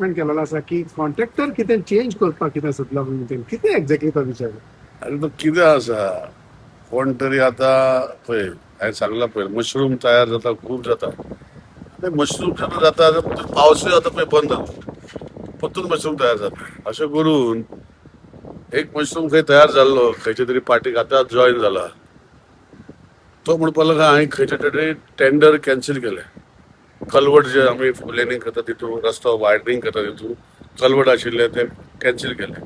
Harassment केलेलो आसा की कॉन्ट्रॅक्टर कितें चेंज करपाक कितें सोदला म्हणून, कितें एक्झॅक्टली तो विचार? आनी तो कितें आसा, कोण तरी आतां पळय हांवें सांगलां पळय, मशरूम तयार जाता, खूब जाता. आनी मशरूम जेन्ना जाता पावसूय आतां पळय बंद जाता, परतून मशरूम तयार जाता. अशें करून एक मशरूम खंय तयार जाल्लो खंयच्या तरी पार्टीक आतां जॉयन जाला, तो म्हणपाक लागलो हांवें खंयच्या तरी टेंडर कॅन्सील केलें. कलवट जे आमी लेनिंग करता तितून, रस्तो वायडनींग करता तितून कलवट आशिल्ले ते कॅन्सील केले.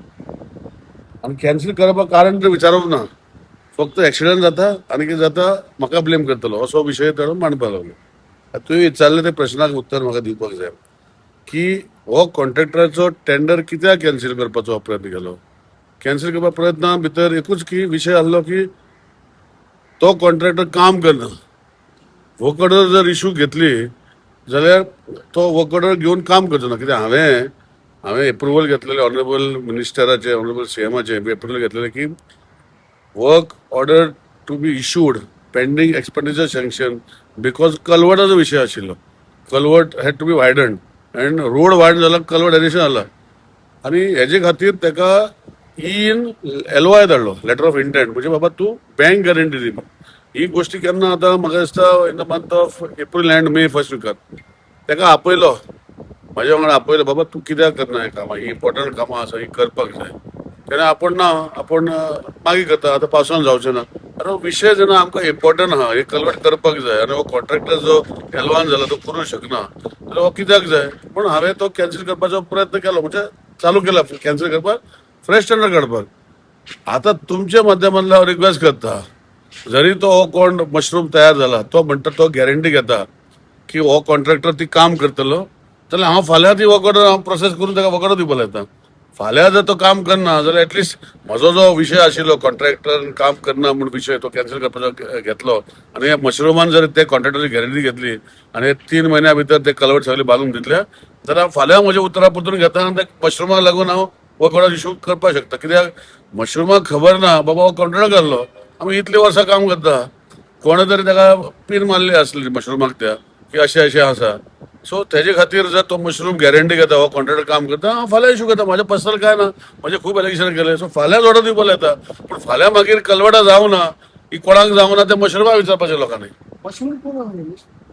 आनी कॅन्सील करपाक कारण तर विचारप ना, फक्त एक्सिडंट जाता आनी कितें जाता म्हाका ब्लेम करतलो असो विशय ताणो मांडपाक लागलो. तुवें विचारलें त्या प्रश्नाक उत्तर म्हाका दिवपाक जाय की हो कॉन्ट्रॅक्टराचो टेंडर कित्याक कॅन्सील करपाचो हो प्रयत्न केलो. कॅन्सील करपा प्रयत्ना भितर एकूच की विशय आसलो की तो कॉन्ट्रॅक्टर काम करना. वर्क ऑर्डर जर इशू घेतली जाल्यार तो वर्क ऑर्डर घेवन काम करचो ना. कित्याक हांवें एप्रुवल घेतलेलें ऑनरेबल मिनिस्टराचें, ऑनरेबल सीएमाचें एप्रुवल घेतलेलें की work order to be issued pending expenditure sanction, because कलवटाचो विशय आशिल्लो. Culvert had to be widened and road wide जाला, कलवट एडिशन जाला आनी हेजे खातीर ताका ईन एलओआय धाडलो, लेटर ऑफ इंटेंट, म्हणजे बाबा तूं बँक गॅरंटी दी. ही गोश्टी केन्ना आतां म्हाका दिसता in the month of April and May first विकार ताका आपयलो, म्हाज्या वांगडा आपयलो, बाबा तूं कित्याक करना हें कामां, ही इम्पॉर्टंट कामां आसा, ही करपाक जाय. तेन्ना आपूण ना, आपूण मागीर करता, आतां पावसान जावचें ना. आनी हो विशय जेन्ना आमकां इम्पॉर्टंट आहा, हे कलवट करपाक जाय आनी हो कॉन्ट्रॅक्टर जो एलवान जाला तो करूंक शकना जाल्यार हो कित्याक जाय. पूण हांवें तो कॅन्सील करपाचो प्रयत्न केलो, म्हणजे चालू केला कॅन्सील करपाक, फ्रेश टेंडर काडपाक. आतां तुमच्या माध्यमांतल्यान हांव रिक्वेस्ट करता, जरी तो हो कोण मशरूम तयार जाला तो म्हणटा, तो गॅरंटी घेता की हो कॉन्ट्रॅक्टर ती काम करतलो जाल्यार हांव फाल्यां ती वर्क ऑर्डर हांव प्रोसेस करून ताका वर्क ऑर्डर दिवपाक लायता. फाल्यां जर तो काम करना जाल्यार एटलिस्ट म्हजो जो विशय आशिल्लो कॉन्ट्रॅक्टर काम करना म्हूण विशय तो कॅन्सल करपाचो घेतलो आनी ह्या मशरुमान जर ते कॉन्ट्रॅक्टराची गॅरंटी घेतली आनी 3 म्हयन्या भितर ते कलवट सगळे बांदून दितले जाल्यार फाल्यां म्हज्या उतरां परतून घेता आनी ते मशरुमाक लागून हांव वर्क ऑर्डर इशू करपाक शकता. कित्याक मशरुमाक खबर ना बाबा हो कॉन्ट्रॅक्टर घाल्लो, आमी इतली वर्सां काम करता, कोणे तरी ताका पीन मारली आसली मशरुमाक त्या की अशें अशें आसा. सो तेजे खातीर जर तो मशरूम गॅरंटी घेता हो कॉन्ट्रॅक्टर काम करता, हांव फाल्यां इशू करता. म्हाजें पर्सनल काय ना, म्हजें खूब एलिगेशन केलें. सो फाल्यां ऑर्डर दिवपाक येता, पूण फाल्यां मागीर कलवटां जावं ना ही कोणाक जावं ना तें मशरुमाक विचारपाचें लोकांनी. मशरूम कोण?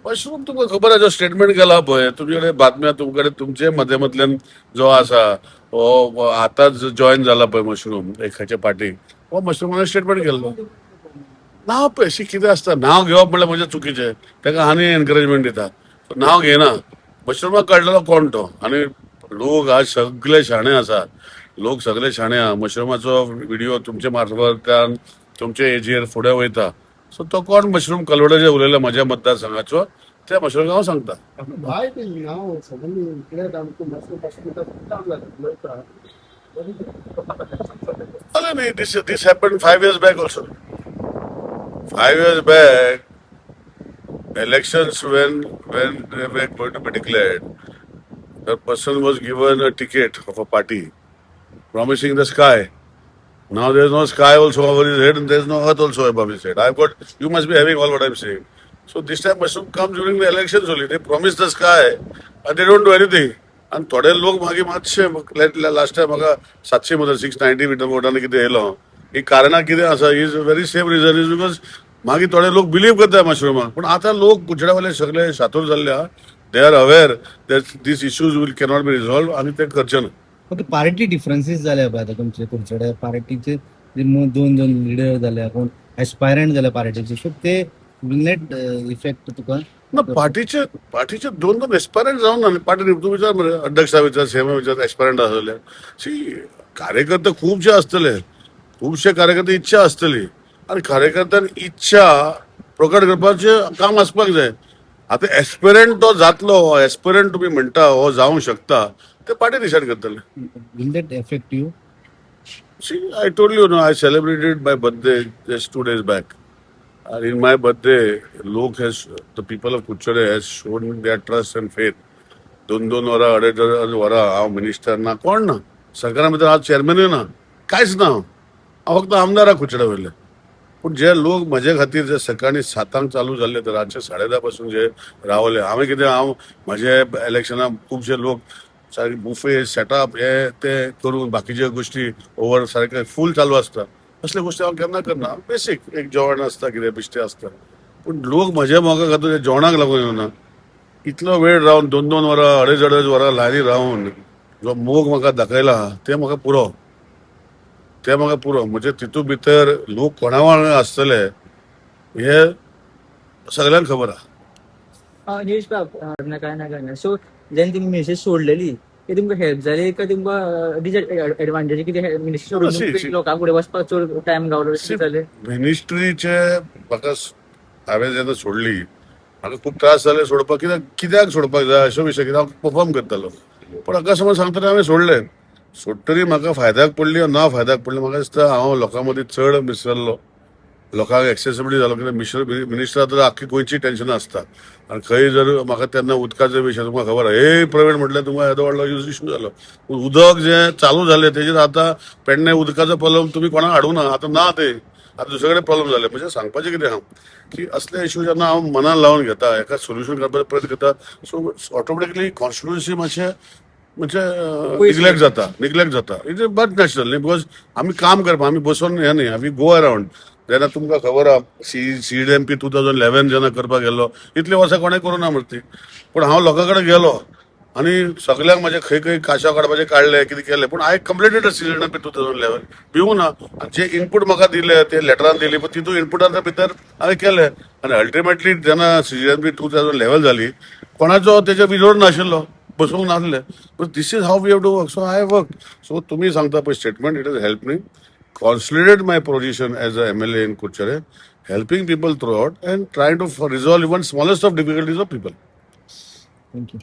मशरूम तुमकां खबर आसा, जो स्टेटमेंट केला पळय तुमचे कडेन बातम्या, तुमचे कडेन तुमचे माध्यमांतल्यान जो आसा हो आतांच जॉयन जाला पळय मशरूम एक खंयच्या पार्टीक, हो मशरुमान स्टेटमेंट केल्लो. नांव पळय अशी कितें आसता, नांव घेवप म्हणल्यार म्हजें चुकीचें, ताका आनी एनकरेजमेंट दिता. नांव घेयना, मशरुमाक काडलेलो कोण तो. आनी लोक आज सगळे शाणे आसात, लोक सगळे शाणे आहा. मशरुमाचो व्हिडिओ तुमचे मार्फतान तुमचे एजीर फुडें वयता. सो तो कोण मशरूम कलवडाचे उलयला म्हज्या मतदारसंघाचो, त्या मशरूम हांव सांगता. Why till now suddenly declared आमकां मशरूम मशरूम उलयता? अरे नाही, this happened 5 years back also. 5 years back, elections when they were going to be declared, the person was given a ticket of a party, promising the sky. Now there is no sky also over his head and there is no earth also above his head. I've got, you must be having all what I'm saying. So this time mushroom comes during the elections only. They promise the sky and they don't do anything. आनी थोडे लोक मागीर मातशे last time म्हाका 700 मदीं 690 भितर वोटांनी कितें येयलो, ही कारणां कितें आसा is very same reason is because मागीर थोडे लोक बिलीव करता मशरुमाक. पूण आतां लोक कुडचड्यावाले सगळे शातूर जाल्ले आहा, they are aware that these issues will cannot be resolve आनी ते करचे ना. ओके, पार्टी डिफरन्सीस जाल्या पळय आतां तुमचे कुडचड्यार पार्टीचे दोन दोन लिडर जाल्या, कोण एस्पायरंट जाल्या पार्टीचे, सो ते will not effect तुका? ना, पार्टीचे दोन दोन एस्पायरंट जावन ना पार्टी. तूं विचार मरे अध्यक्षा विचार, सीएम विचार, एस्पायरंट आसले. सी, कार्यकर्ते खुबशे आसतले, खुबशे कार्यकर्ते इच्छा आसतली आनी कार्यकर्त्यान इच्छा प्रकट करपाचें काम आसपाक जाय. आतां एस्पिरंट तो जातलो, एस्पिरंट तुमी म्हणटा हो जावंक शकता, ते पार्टी डिसायड करतले. Will that affect you? See, I told you, no, I celebrated my birthday just 2 days back. And in my birthday, Lok has, the people of Kuchade has shown their trust and faith. दोन दोन वरां, अडेच अडेच वरां. हांव minister ना, कोण ना, सरकारा भितर हांव चेअरमॅनूय ना, कांयच ना, हांव फक्त आमदार आहा कुडचड्या वयले. पूण जे लोक म्हजे खातीर जे सकाळी 7 चालू जाल्ले तर रातचे 10:30 पासून जे रावले, हांवें कितें, हांव म्हजे इलेक्शनाक खुबशे लोक सारके बुफे सेटअप हे ते करून बाकीच्यो गोश्टी ओवर सारके फूल चालू आसता. असले गोश्टी हांव केन्ना करना. बेसीक एक जेवण आसता, कितें बेश्टें आसता, पूण लोक म्हज्या मोगा खातीर जेवणाक लागून येना. इतलो वेळ रावन, दोन दोन वरां, अडेज अडेज वरां लायनी रावन जो मोग म्हाका दाखयला ते म्हाका पुरो, ते म्हाका पुरो. म्हणजे तितूंत भितर लोक कोणा वांगडा आसतले हे सगळ्यांक खबर आहा. निलेश बाब, ना काय ना काय ना, सो जेन्ना तुमी मिनिस्ट्री सोडलेली ती तुमकां हेल्प जाली काय तुमकां डिसएडवांटेज कितें? मिनिस्ट्री सोडून तुमकां लोकां फुडें वचपाक चड टायम गावलो, कितें जालें? मिनिस्ट्रीचे म्हाका हांवें जेन्ना सोडली, म्हाका खूब त्रास जाले सोडपाक. कित्याक कित्याक सोडपाक जाय अशो विशय, कित्याक हांव परफॉर्म करतालो. पूण अकस्मात सांगतना हांवें सोडलें. सोडटरी म्हाका फायद्याक पडली ना फायद्याक पडली, म्हाका दिसता हांव लोकां मदीं चड मिसळलो, लोकांक एक्सेसिबिलिटी जालो. कित्याक मिनिस्टर तर आख्खी गोंयची टेन्शन आसता आनी खंय जर म्हाका तेन्ना उदकाचो विशय तुमकां खबर आहा, हे प्रवीण म्हटल्यार तुमकां येदो व्हडलो इशू जालो. उदक जें चालू जालें तेजेर आतां पेडणे उदकाचो प्रॉब्लम तुमी कोणाक हाडूं ना, आतां ना ते, आतां दुसरे कडेन प्रॉब्लम जाले. म्हणजे सांगपाचें कितें हांव की असले इशू जेन्ना हांव मनान लावन घेता, एका सोल्युशन काडपाचो प्रयत्न करता, सो ऑटोमॅटिकली कॉन्स्टिट्युन्सी मातशें म्हणजे निग्लेक्ट जाता, निग्लेक्ट जाता. It is but natural न्ही, because आमी काम करपा, आमी बसून हें न्ही, आमी गो अरावंड. जेन्ना तुमकां खबर आहा, CDMP 2011 जेन्ना करपाक गेल्लो, इतली वर्सां कोणें करूं ना मरे ती. पूण हांव लोकां कडेन गेलो आनी सगल्यांक म्हाजे खंय खंय काशा काडपाचे काडले, कितें केलें, पूण I completed CDMP 2011. भिवू ना. आनी जे इनपूट म्हाका दिले ते लेटरान दिली, पूण तितून इनपुटाच्या भितर हांवें केलें. आनी अल्टिमेटली जेन्ना CDMP 2011 जाली, कोणाचो तेजे विरोध नाशिल्लो, बसूंक नासले. But this is how we have to work, so I work. So तुमी सांगता पळय statement, it is help me consolidate my position as a MLA in Curchorem, helping people throughout and trying to resolve even smallest of difficulties of people. Thank you.